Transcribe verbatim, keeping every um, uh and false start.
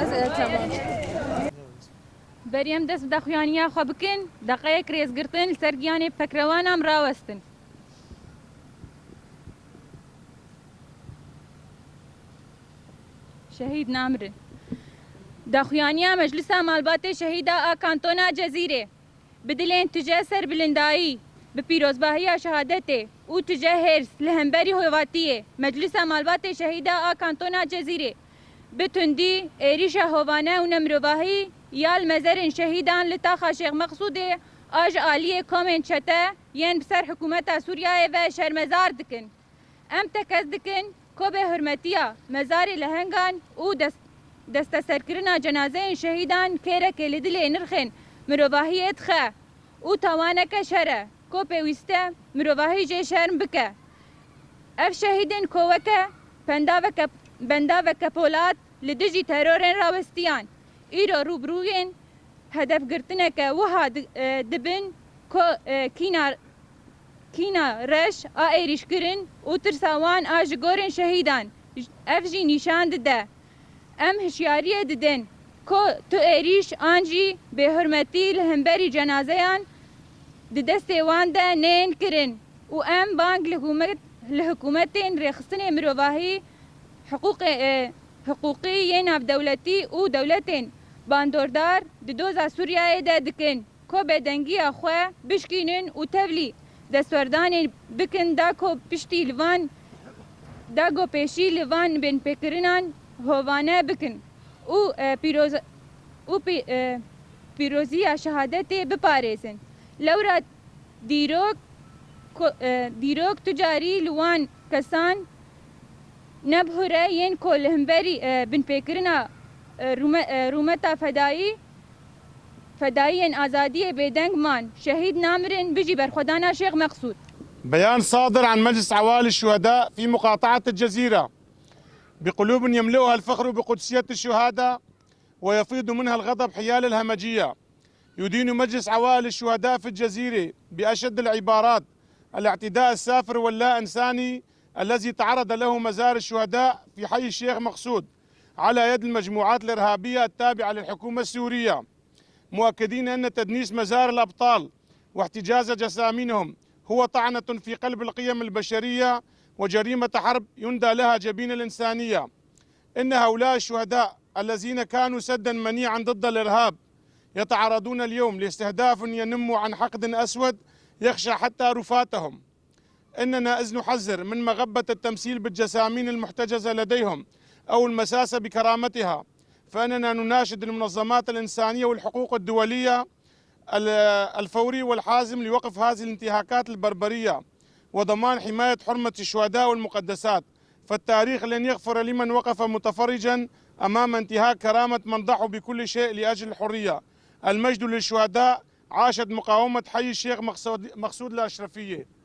Ez, e, tamam. Berî em dest bi daxuyaniya xwe bikin, deqeyek rêzgirtin li ser giyanê pekrewanan rawestin. Şehîd namirin. Daxuyaniya Meclisa Malbatê Şehîda a Kantona Cezîrê. Bi dilên tije serbilindayî, bi pîrozbahiya şehadetê û tije hêrs li hemberî hovatiyê Meclisa Malbatê Şehîda a Kantona Cezîrê, bi tundî êrîşa hovane û nemirovahî ya li mezerên şehîdan li taxa Şêx Meqsûdê a ji aliyê komên çete yên bi ser hikûmeta Sûriyeyê ve şermezar dikin. Em tekez dikin ku bêhurmetiya mezarê lehengan û dest-, desteserkirina cenazeyên şehîdan kêrekê li dilê nirxên mirovahiyê dixe û tawaneke şer e ku pêwîst e mirovahî jê şerm bike. Ev şehîdên ku weke pendaveke, bendaveke polat li dijî terorên rawestiyan, îro rûbirûyên hedefgirtineke wiha di-, e, dibin ku, e, kîna, kîna reş a êrîşkirin û tirsa wan a ji gorên şehîdan, ev jî nîşan dide. Em hişyariyê didin ku tu êrîş an jî bêhurmetî li hemberî cenazeyan di destê wan de neyên kirin û em bang li hûmet-, li hikûmetên rêxistinê mirovahî, hiqûqê, e, hiqûqî yê navdewletî û dewletên bandordar di doza Sûriyeyê de dikin ku bêdengiya xwe bişkînin û tevlî destwerdanê bikin da ku piştî li van, da ku pêşî li van binpêkirinan hovane bikin û, e, pîroz-, û pî-, e, pîroziya şehadetê biparêzin. Lewra dîrok, ku, e, dîrok tu carî li wan kesan ne bi hûr e yên ku li hemberî, e, binpêkirina, e, rûme-, e, rûmeta fedayî, fedayiyên azadiyê bêdeng man. Şehîd namirin, bijî berxwedana Şêx Meqsûd. بيان صادر عن مجلس عوائل الشهداء في مقاطعة الجزيرة بقلوب يملؤها الفخر بقدسية الشهادة ويفيض منها الغضب حيال الهمجية. يدين مجلس عوائل الشهداء في الجزيرة بأشد العبارات الاعتداء السافر واللا إنساني الذي تعرض له مزار الشهداء في حي الشيخ مقصود على يد المجموعات الإرهابية التابعة للحكومة السورية، مؤكدين أن تدنيس مزار الأبطال واحتجاز جثامينهم هو طعنة في قلب القيم البشرية وجريمة حرب يندى لها جبين الإنسانية. إن هؤلاء الشهداء الذين كانوا سدا منيعا ضد الإرهاب يتعرضون اليوم لاستهداف ينم عن حقد أسود يخشى حتى رفاتهم. إننا إذ نحذر من مغبة التمثيل بالجسامين المحتجزة لديهم أو المساس بكرامتها، فإننا نناشد المنظمات الإنسانية والحقوق الدولية ال-، الفوري والحازم لوقف هذه الانتهاكات البربرية وضمان حماية حرمة الشهداء والمقدسات، فالتاريخ لن يغفر لمن وقف متفرجا أمام انتهاك كرامة من ضحوا بكل شيء لأجل الحرية. المجد للشهداء، عاشت مقاومة حي الشيخ مقصود، مقصود الأشرفية.